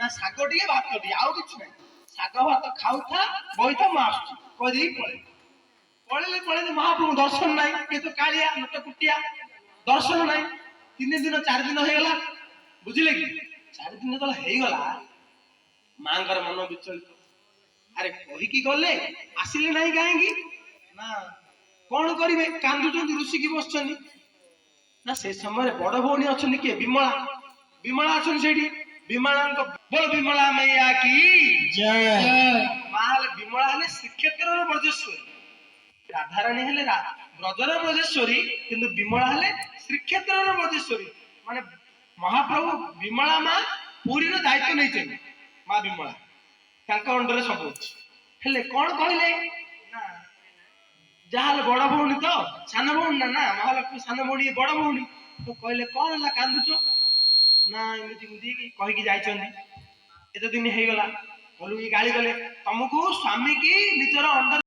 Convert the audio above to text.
ନା ଶାଗ ଟିକେ ଭାତ ଟିକେ, ଆଉ କିଛି ନାହିଁ। ଶାଗ ଭାତ ଖାଉଥା, ବଇଥା, ମୁଁ ଆସୁଛି କହିଦେଇକି ପଳେଇଲେ। ପଳେଇଲେ ପଳେଇଲେ, ମହାପ୍ରଭୁ ଦର୍ଶନ ନାହିଁ। କିନ୍ତୁ କାଳିଆ ନଟ କୁଟିଆ, ଦର୍ଶନ ନାହିଁ। 3 ଦିନ 4 ଦିନ ହେଇଗଲା, ବୁଝିଲେ କି? 4 ଦିନ ଯେତେବେଳେ ହେଇଗଲା, ମାଙ୍କର ମନ ବିଚଳିତ। ଆରେ, କହିକି ଗଲେ, ଆସିଲେ ନାହିଁ କାହିଁକି? ନା କଣ କରିବେ? କାନ୍ଦୁଛନ୍ତି, ରୁଷିକି ବସିଛନ୍ତି। ନା ସେ ସମୟରେ ବଡ ଭଉଣୀ ଅଛନ୍ତି କିଏ? ବିମଳା। ବିମଳା ଅଛନ୍ତି ସେଇଠି। ବିମଳାଙ୍କ ବୋଲ ବିମଳା ମୈୟା କି ଜୟ। ମା ହେଲେ, ବିମଳା ହେଲେ ଶ୍ରୀକ୍ଷେତ୍ରର ବ୍ରଜେଶ୍ୱରୀ। ରାଧାରାଣୀ ହେଲେ ବ୍ରଜର ବ୍ରଜେଶ୍ୱରୀ, କିନ୍ତୁ ବିମଳା ହେଲେ ଶ୍ରୀକ୍ଷେତ୍ରର ବ୍ରଜେଶ୍ୱରୀ। ମାନେ ମହାପ୍ରଭୁ ବିମଳା ମା ପୁରୀର ଦାୟିତ୍ୱ ନେଇଛନ୍ତି। ମା ବିମଳା, ତାଙ୍କ ଅଣ୍ଡରରେ ସବୁ ଅଛି। ହେଲେ କଣ କହିଲେ ନା, ଯାହାହେଲେ ବଡ ଭଉଣୀ ତ, ସାନ ଭଉଣୀ ନା, ନା ମହାଲକ୍ଷ୍ମୀ ସାନ ଭଉଣୀ, ବଡ ଭଉଣୀ ତ। କହିଲେ, କଣ ହେଲା, କାନ୍ଦୁଛ? ନା ଏମିତି ଏମିତି କହିକି ଯାଇଛନ୍ତି, ଏତେ ଦିନ ହେଇଗଲା। କହିଲୁ ଇଏ ଗାଳି କଲେ ତମକୁ, ସ୍ୱାମୀ କି ନିଜର ଅଣ୍ଡର